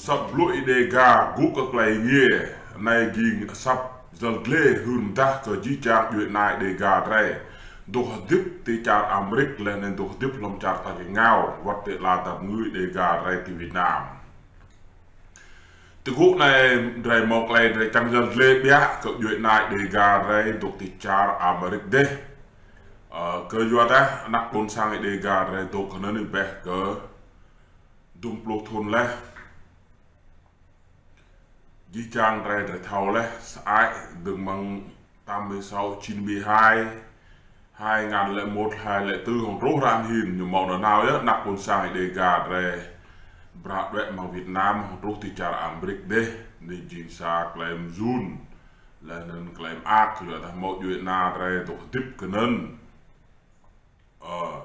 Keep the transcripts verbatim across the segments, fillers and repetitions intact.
Asăp blŭ Đêga gŭ kơ klei êngiê, anei jing asăp yăl dliê hưn mdah kơ jih jang djuê ana Đêga drei dôk hdĭp ti čar Amêrik leh anăn dôk hdĭp hlăm čar tač êngao, wăt ti ala dap kngư Đêga drei ti Việt Nam. Ti gŭ anei drei mâo klei drei čiăng yăl dliê ƀiă kơ djuê ana Đêga drei dôk ti čar Amêrik dih. Ơ, kyuadah anak ƀuôn sang Đêga drei dôk hnăn êbeh kơ dŭm pluh thŭn leh. Jih jang drei, drei thâo leh, sơăi dơ̆ng mơ̆ng tám mươi sáu, chín mươi hai, hai ngàn lẻ một, hai lẻ tư hŏng truh ară anei hĭn, ñu mâo nanao yơh anak ƀuôn sang Đêga drei bră đuĕ mơ̆ng Việt Nam hŏng truh ti čar Amêrik dih, anei jing sa klei mjun, leh anăn klei mơak, kyuadah mâo djuê ana drei dôk hdĭp kơ anăn. Ơ,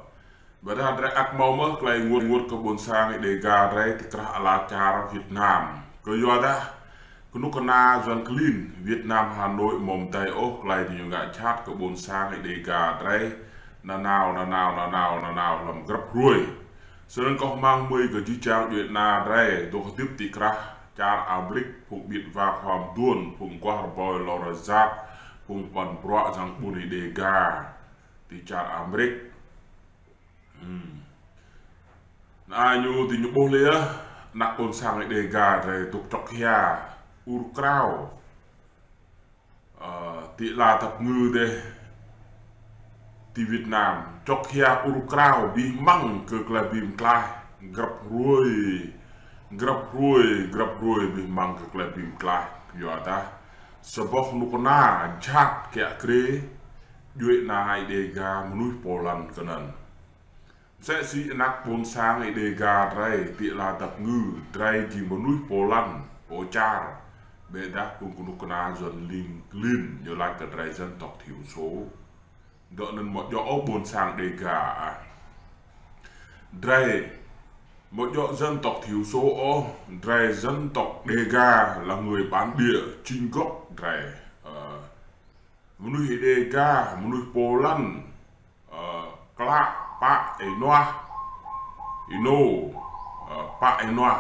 ƀiădah drei ăt mâo mơh klei ênguôt, ênguôt kơ ƀuôn sang Đêga drei ti krah ala čar Việt Nam. Kyuadah knŭk kna Yuăn klin Việt Nam Hà Nội amâo mdei ôh klei diñu ngă jhat kơ ƀuôn sang Đêga drei nanao, nanao, nanao, nanao hlăm grăp hruê. Snăn kâo hmăng hmưi kơ jih jang djuê ana drei dôk hdĭp ti krah čar Amêrik, phung ƀĭt wa khua mduôn, phung aguah rbôi lŏ rơjap, phung păn bruă jang ƀuôn Đêga ti čar Amêrik. Hmm. Anăn ñu diñu ƀuh leh, anak ƀuôn sang Đêga drei dôk čŏk hia ur krao. Ơ, ti ala dap kngư dih ti Việt Nam, čŏk hia ur krao bi hmăng kơ klei bi mtlaih, grăp hruê, grăp hruê, grăp hruê bi hmăng kơ klei bi mtlaih. Kyuadah sa boh knŭk kna jhat kiă kriê djuê ana Đêga mnuih pô lăn kơ anăn. Msĕ si anak ƀuôn sang Đêga drei ti ala dap kngư, drei jing mnuih pô lăn, pô čar. Ƀiădah phung knŭk kna Yuăn klin ñu lač kơ drei dân tộc thiểu số. Dŏ anăn amâo djŏ ôh ƀuôn sang Đêga ah. Drei amâo djŏ dân tộc thiểu số ôh, drei dân tộc Đêga là người bản địa chính gốc drei. Ơ, mnuih Đêga, mnuih pô lăn, ơ, klă, pă, ênuah, ênô, ơ, pă ênuah,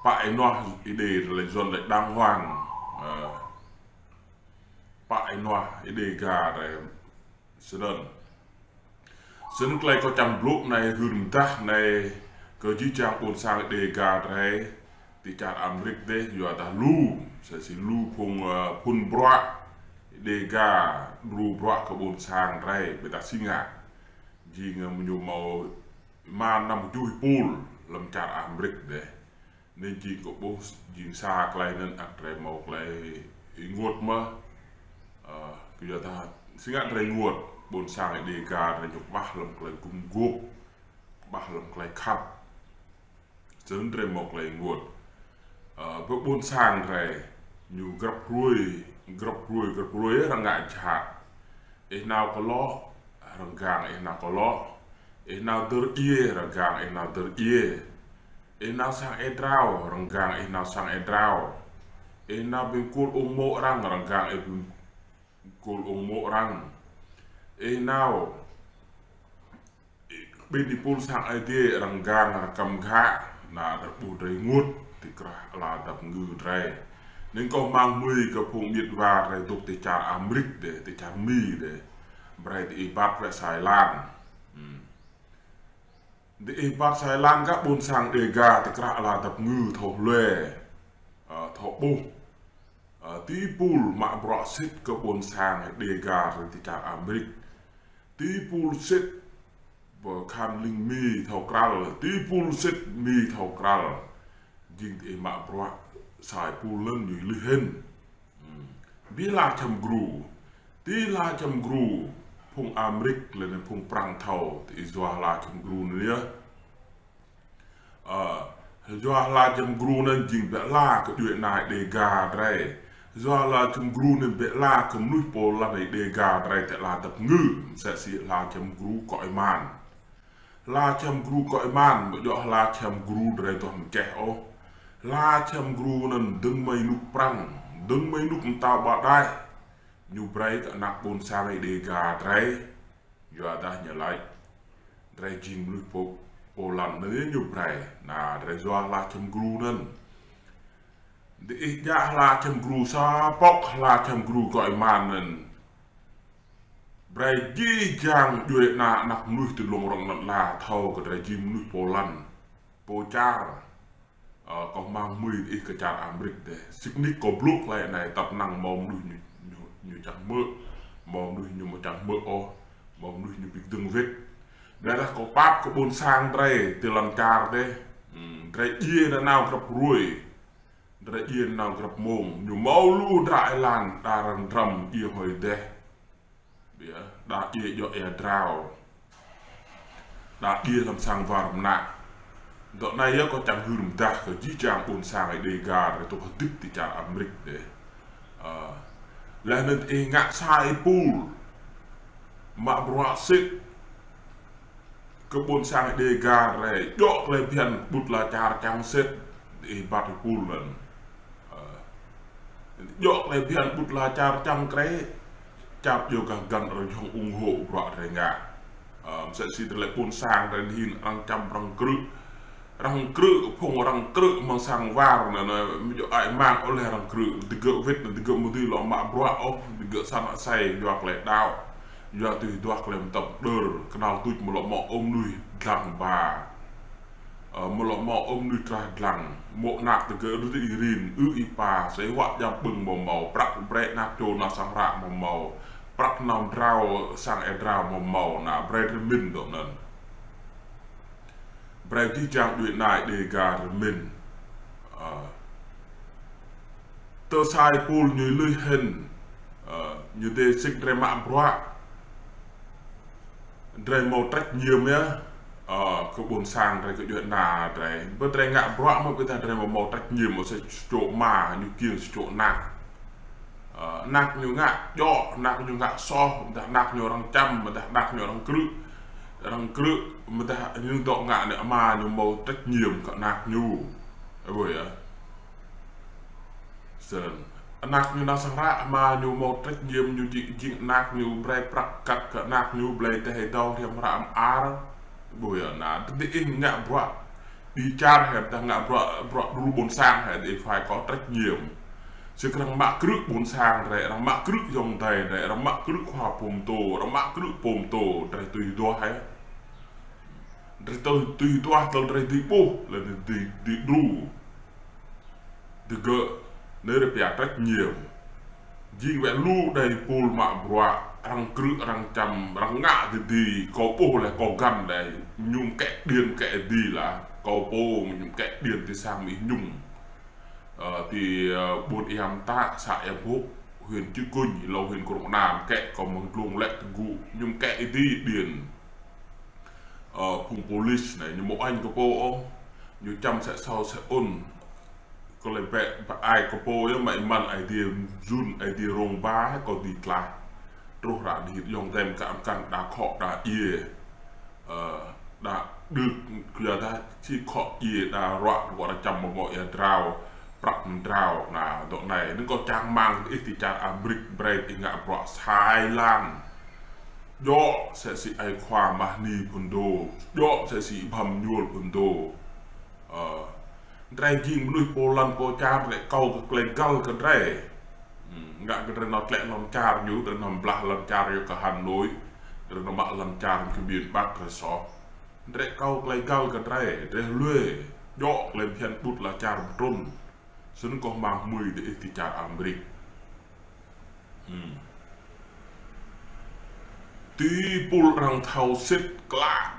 pă ênuah Êđê lač Yuăn lač đàng hoàng, ơ, pă ênuah Đêga drei. Snăn. Snăn klei kâo čiăng blŭ anei hưn mdah anei kơ jih jang ƀuôn sang Đêga drei ti čar Amêrik dih, kyuadah lu, msĕ si lu phung, ơ, phŭn bruă Đêga đru bruă kơ ƀuôn sang drei, ƀiădah si ngă. Jing, ơ, ñu mâo êma năm kjuh êpul hlăm čar Amêrik dih. Anei jing kâo ƀuh, jing sa klei anăn ăt drei mâo klei ênguôt mơh. Ơ, kyuadah si ngă drei ênguôt, ƀuôn sang Đêga drei ñu kƀah hlăm klei gŭm guôp, kƀah hlăm klei khăp. Snăn drei mâo klei ênguôt. Ơ, ƀơ ƀuôn sang drei, ñu grăp hruê, grăp hruê, grăp hruê arăng ngă jhat. Ih nao kơ lŏ, arăng gang ih nao kơ lŏ. Ih nao dơr djiê, arăng gang ih nao dơr djiê. Ih nao sang ih drao, arăng gang ih nao sang ih drao. Ih nao bi mkŭl ung mô̆ arăng, arăng gang ih bi mkŭl ung mô̆ arăng. Ih nao ƀĭn êpul sang Aê Diê, arăng gang, arăng kăm ghă, anăn drei ƀuh drei ênguôt ti krah ala dap kngư drei. Anăn kâo hmăng hmưi kơ phung ƀĭt wa drei dôk ti čar Amêrik dih, ti čar Mi dih. Brei diih êbat wĕ sa êlan. Hmm. Diih êbat sa êlan kơ ƀuôn sang Đêga ti krah ala dap kngư thâo hlue, ơ, thâo ƀuh. Ơ, ti êpul mă bruă sĭt kơ ƀuôn sang Đêga drei ti čar Amêrik. Ti êpul sĭt ƀơ khăn lĭng Mi thâo kral, ti êpul sĭt Mi thâo kral. Jing diih mă bruă sa êpul anăn ñu êlưih hĭn. Hmm. Bi ala čăm gru. Ti ala čăm gru, phung Amêrik leh anăn phung Prăng thâo, ti yua ala čăm gru anăn yơh. Ơ, yua ala čăm gru anăn jing bi ala kơ djuê ana Đêga drei. Yua ala čăm gru anăn bi ala kơ mnuih pô lăn Đêga drei ti ala dap kngư, msĕ si ala čăm gru kŏ êman. Ala čăm gru kŏ êman, amâo djŏ ala čăm gru drei duah mčeh ôh. Ala čăm gru anăn dơ̆ng mơ̆ng ênuk Prăng, dơ̆ng mơ̆ng ênuk mtao Bảo Đại. Ñu brei kơ anak ƀuôn sang Đêga drei. Kyuadah ñu lač, drei jing mnuih pô, Pô lăn anăn ñu brei. Na, drei yua hla čăm gru anăn. Diih djă hla čăm gru sa pŏk hla čăm gru kơ êman anăn. Brei jih jang djuê ana anak mnuih ti dlông rŏng anăn ala thâo kơ drei jing mnuih pô lăn, pô čar. Ơ, kâo hmăng hmưi diih kơ čar Amêrik dih. Sĭt nik kâo blŭ klei anei tăp năng mâo mnuih ñu, ñu, ñu čiăng hmư̆, mâo mnuih ñu amâo čiăng hmư̆ ôh, mâo mnuih ñu bi kdơ̆ng wĭt. Ƀiădah kâo pap kơ ƀuôn sang drei ti lăn čar dih. Hmm, drei djiê nanao grăp hruê. Drei djiê nanao grăp mmông. Ñu mâo lu hdră êlan, đa arăng drăm djiê hŏng êdeh. Ƀiădah, đa djiê djŏ êa drao. Đa djiê hlăm sang war mnă. Dŏ anei yơh kâo čiăng hưn mdah kơ jih jang ƀuôn sang Êđê Ga drei dôk hdĭp ti čar Amêrik dih. Ơ. Leh anăn ih ngă sa êpul. Mă bruă sĭt. Kơ ƀuôn sang Êđê Ga drei, djŏ klei bhiăn ƀuôn ala čar čiăng sĭt, ih êbat êpul anăn. Ơ. Djŏ klei bhiăn ƀuôn ala čar čiăng krei, čar djŏ gah găn arăng jhŏng ủng hộ bruă drei ngă. Ơ, msĕ si drei lĕ ƀuôn sang drei hin arăng čăm arăng krư̆. Arăng krư̆, phung arăng krư̆ mơ̆ng sang war anăn, anăn, djŏ ai mang ôh leh arăng krư̆, digơ̆ wĭt, digơ̆ amâo dưi lŏ mă bruă ôh, digơ̆ săn asei, yua klei đăo. Yua tui duah klei mtăp đơr, knhal tuč amâo lŏ mâo ôh mnuih dlăng ba. Ơ, amâo lŏ mâo ôh mnuih trah dlăng, mô̆ anak digơ̆ rơ̆t êrin, ư̆ êpa, asei huă jam ƀơ̆ng amâo mâo, prăk brei anak čô nao sang hră amâo mâo, prăk nao mdrao sang êa drao amâo mâo, na brei drei mĭn dŏ anăn. Brei jih jang djuê ana Êđê Ga drei mĭn. Ơ. Tơ sa êpul ñu lui hĭn. Ơ, ñu dê sĭt drei mă bruă. Drei mâo trách nhiệm yơh. Ơ, kơ ƀuôn sang drei kơ djuê ana drei. Bơ drei ngă bruă mơh ƀiădah drei mâo mâo trách nhiệm mâo sa čô ama ñu kiêng sa čô anak. Ơ, anak ñu ngă djŏ, anak ñu ngă soh, ƀiădah anak ñu arăng čăm, ƀiădah anak ñu arăng krư̆. Arăng krư̆, ƀiădah ñu dŏ ngă anei ama ñu mâo trách nhiệm kơ anak ñu. Ơ, ƀuh yơh. Snăn. Anak ñu nao sang hră ama ñu mâo trách nhiệm ñu jing, jing anak ñu brei prăk kăk kơ anak ñu blei deh êdâo hriăm hră mơar. Ƀuh yơh, na, tơ diih ngă bruă. Bi čar hĕ, ƀiădah ngă bruă, bruă đru ƀuôn sang hĕ, diih phải có trách nhiệm. Sĭt arăng mă krư̆ ƀuôn sang drei, arăng mă krư̆ ayŏng adei drei, arăng mă krư̆ khua pô mtô, arăng mă krư̆ pô mtô, drei tui duah hĕ. Drei tui, tui duah tơl drei dưi ƀuh, leh anăn dưi, dưi đru. Digơ̆, anei drei pia trách nhiệm. Jing wĕ lu đei pul mă bruă, arăng krư̆, arăng čăm, arăng ngă dơ̆ng dih, kâo ƀuh leh, kâo găn leh, ñu mkĕ điện mkĕ dih lah, kâo pô ñu mkĕ điện ti sang Mi Nhung. Ơ, ti, ơ, ƀuôn Ia Mtă, xã Ia Bhôk, huyện Čư̆ Kuin, êlâo huyện Krông Anam, mkĕ kâo mơ̆ng dlông lĕ tơgŭ, ñu mkĕ dih điện. Ơ, phung police anei, ñu mâo añ kơ pô ôh, ñu čăm sĕ sau sĕ ŭn. Kơ lĕ bĕ, bĕ ai kơ pô yơh, mă êmăn Aê Diê mjun, Aê Diê rông ba, kâo dưi tlaih. Truh ră dih ayŏng adei mkăn mkăn đa khŏ đa djiê. Ơ, đa đưk, kyuadah si khŏ djiê đa ruă, ruă čăm mâo mâo êa drao, prăk mdrao, na, dŏ anei. Anăn kâo čang hmăng ih ti čar Amêrik brei ih ngă bruă sai lăn. Djŏ msĕ si ai khua Mahni phŭn dô, djŏ msĕ si Bham Ñuôl phŭn dô. Ơ, drei jing mnuih pô lăn pô čar drei akâo kơ klei găl kơ drei. Hmm, ngă kơ drei nao tlĕ lăn čar ñu, drei nao blah lăn čar ñu kơ Hà Nội, drei nao mă lăn čar ñu kơ miền Bắc drei soh. Drei akâo klei găl kơ drei, drei lui, djŏ klei bhiăn ƀuôn ala čar mtrŭn. Snăn kâo hmăng hmưi diih ti čar Amêrik. Hmm. Ti pul arăng thâo sĭt klă.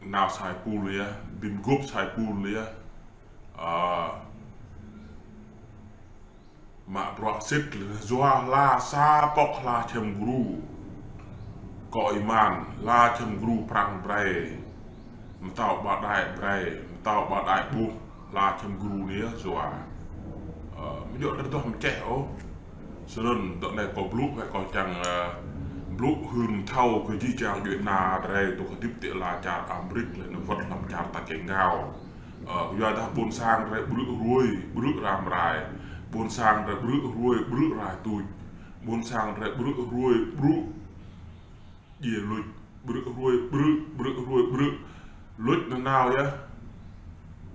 Nao sa êpul yơh, bi mguôp sa êpul yơh. Ơ. Mă bruă sĭt yua hla sa pŏk hla čăm gru. Kơ êman, hla čăm gru prăng brei. Mtao ƀa đai brei, mtao ƀa đai ƀuh, hla čăm gru anei yua. Ơ, amâo djŏ drei duah mčeh ôh. Snăn, dŏ anei kâo blŭ, hĕ kâo čiăng, ơ, blŭ hưn mthâo kơ jih jang djuê ana drei dôk hdĭp ti ala čar Amêrik leh anăn wăt hlăm čar tač êngao. Ơ, kyuadah ƀuôn sang drei ƀrư̆ hruê, ƀrư̆ ram rai. Ƀuôn sang drei ƀrư̆ hruê, ƀrư̆ rai tuč. Ƀuôn sang drei ƀrư̆ hruê, ƀrư̆ djiê luč, ƀrư̆ hruê, ƀrư̆, ƀrư̆ hruê, ƀrư̆. Luč nanao yơh.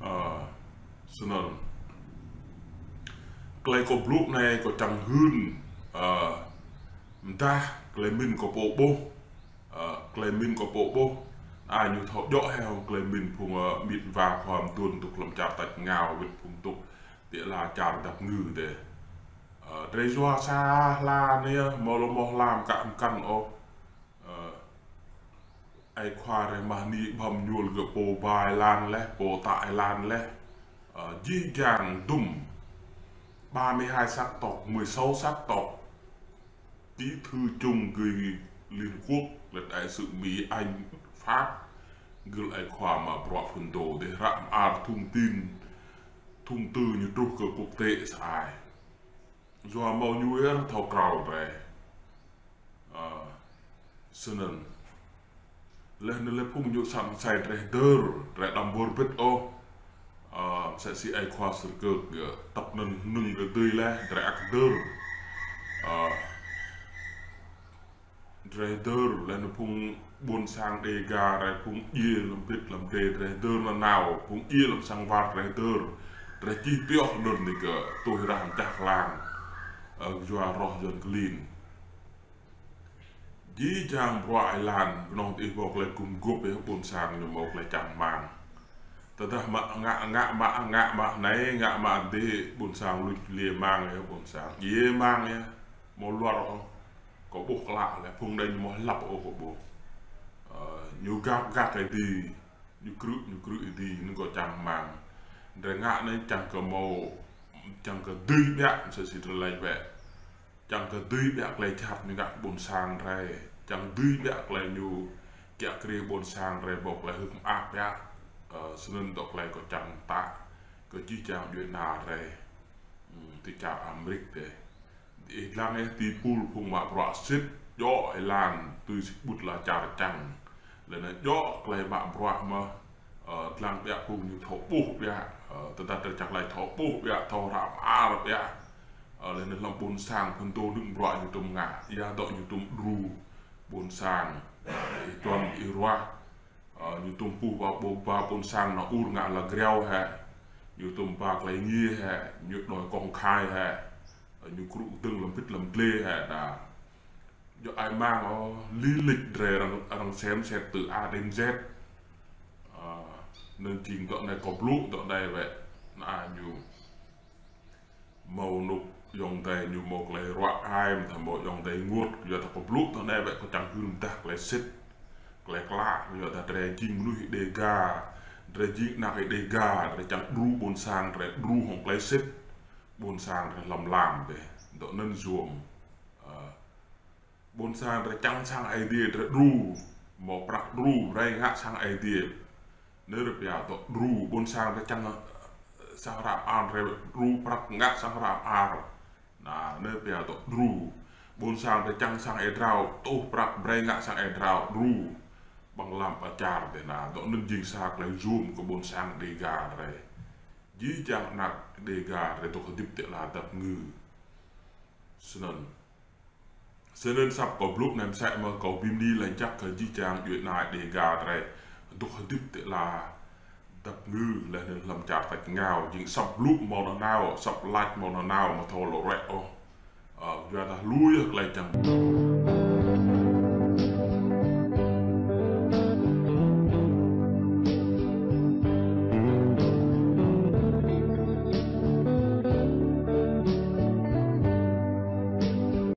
Ơ, snăn. Klei kâo blŭ anei kâo čiăng hưn, ơ, mdah klei mĭn kâo pô ƀuh. Ơ, klei mĭn kâo pô ƀuh. Ai ñu thâo djŏ hĕ hŏng klei mĭn phung, ơ, mĭt wa khua mduôn dôk hlăm čar tač êngao wĭt phung dôk ti ala čar dap ngư dê. Ơ, drei yua sa hla anei, mâo lŏ mâo hla mkăn mkăn ôh. Ơ, ai khua drei mah ni bhăm ñuôl gơ̆ pô ba êlan leh, pô tă êlan leh. Ơ, jih jang dŭm ba mươi hai sắc tộc, mười sáu sắc tộc. Bí thư chung gửi Liên Hợp Quốc, leh đại sứ Mỹ, Anh, Pháp, gưl ai khua mă bruă phŭn dô dê hră mơar thông tin, thông tư ñu truh kơ quốc tế sa ai. Yua mâo ñu yơh thâo kral drei. Ơ, snăn. Leh anăn leh phung ñu săn asei drei hdơr, drei đăm wơr bĭt ôh. Ơ, msĕ si ai khua Sĭr Kơk gơ̆, tăp anăn hnơ̆ng drei dưi leh, drei ăt hdơr. Ơ, drei hdơr, leh anăn phung ƀuôn sang Đêga, drei phung djiê hlăm bĭt hlăm dê, drei hdơr nanao, phung djiê hlăm sang war drei hdơr. Drei čih pioh anăn digơ̆, tuh êrah mčah klang. Ơ, yua roh yuăn klin. Jih jang bruă êlan, knŏng diih mâo klei gŭm guôp yơh ƀuôn sang ñu mâo klei čang hmăng. Tơdah mă ngă, ngă mă, ngă mă anei, ngă mă dih, ƀuôn sang luč liê mang yơh ƀuôn sang. Djiê mang yơh, mâo luar ôh. Kâo ƀuh klă leh, phung anei ñu mâo hlăp ôh kâo ƀuh. Ơ, ñu găp găp êdi, ñu krư̆, ñu krư̆ êdi, anăn kâo čang hmăng. Drei ngă anei čiăng kơ mâo, čiăng kơ dưi ƀiă, msĕ si drei lač wĕ. Čiăng kơ dưi ƀiă klei jhat ñu ngă ƀuôn sang drei. Čiăng dưi ƀiă klei ñu kiă kriê ƀuôn sang drei mâo klei hơ̆k mơak ƀiă. Ơ, snăn dŏ klei kâo čiăng mtă kơ jih jang djuê ana drei. Hmm, ti čar Amêrik dê. Ih dlăng yơh ti pul phung mă bruă sĭt, djŏ êlan, tui si ƀŭt ala čar čiăng. Leh anăn djŏ klei mă bruă mơh, ơ, dlăng ƀiă phung ñu thâo ƀuh ƀiă, ơ, tơdah drei čiăng lač thâo ƀuh ƀiă, thâo hră mơar ƀiă. Ơ, leh anăn hlăm ƀuôn sang phŭn dô hnơ̆ng bruă ñu tuôm ngă, ya dŏ ñu tuôm đru ƀuôn sang, ơ, ih čuăn ih ruah. Ơ, ñu tuôm puh ba, ba, ba ƀuôn sang nao ur ngă ala griao hĕ. Ñu tuôm ba klei êngiê hĕ, ñu đòi công khai hĕ. Ơ, ñu krŭ kdơ̆ng hlăm bĭt hlăm dliê hĕ, na. Djŏ ai mang ôh, lý lịch drei arăng, arăng xem xét từ A đến Z. Ơ, anăn jing dŏ anei kâo blŭ, dŏ anei wĕ, na ñu. Mâo anôk ayŏng adei ñu mâo klei ruă ai, mdah mâo ayŏng adei ênguôt, yua dah kâo blŭ dŏ anei wĕ kâo čiăng hưn mdah klei sĭt, klei klă, yua dah drei jing mnuih Đêga, drei jing anak Đêga, drei čiăng đru ƀuôn sang, drei đru hŏng klei sĭt, ƀuôn sang drei hlăm lam dê, dŏ anăn yuôm. Ơ, ƀuôn sang drei čiăng sang Aê Diê drei đru, mâo prăk đru, brei ngă sang Aê Diê. Anei drei pia dŏ đru, ƀuôn sang drei čiăng, ơ, sang hră mơar drei đru prăk ngă sang hră mơar. Na, anei pia dŏ đru. Ƀuôn sang drei čiăng sang êa drao, tuh prăk brei ngă sang êa drao, đru. Ƀăng lam pă čar dê na, dŏ anăn jing sa klei yuôm kơ ƀuôn sang Đêga drei. Jih jang anak Đêga drei dôk hdĭp ti ala dap kngư. Snăn. Snăn asăp kâo blŭ anei msĕ mơh kâo bi mni lač jăk kơ jih jang djuê ana Đêga drei dôk hdĭp ti ala dap kngư leh anăn hlăm čar tač êngao. Jing asăp blŭ mâo nanao, asăp lač mâo nanao, amâo thâo lŏ ruê̆ ôh. Ơ, yua dah lu yơh klei čiăng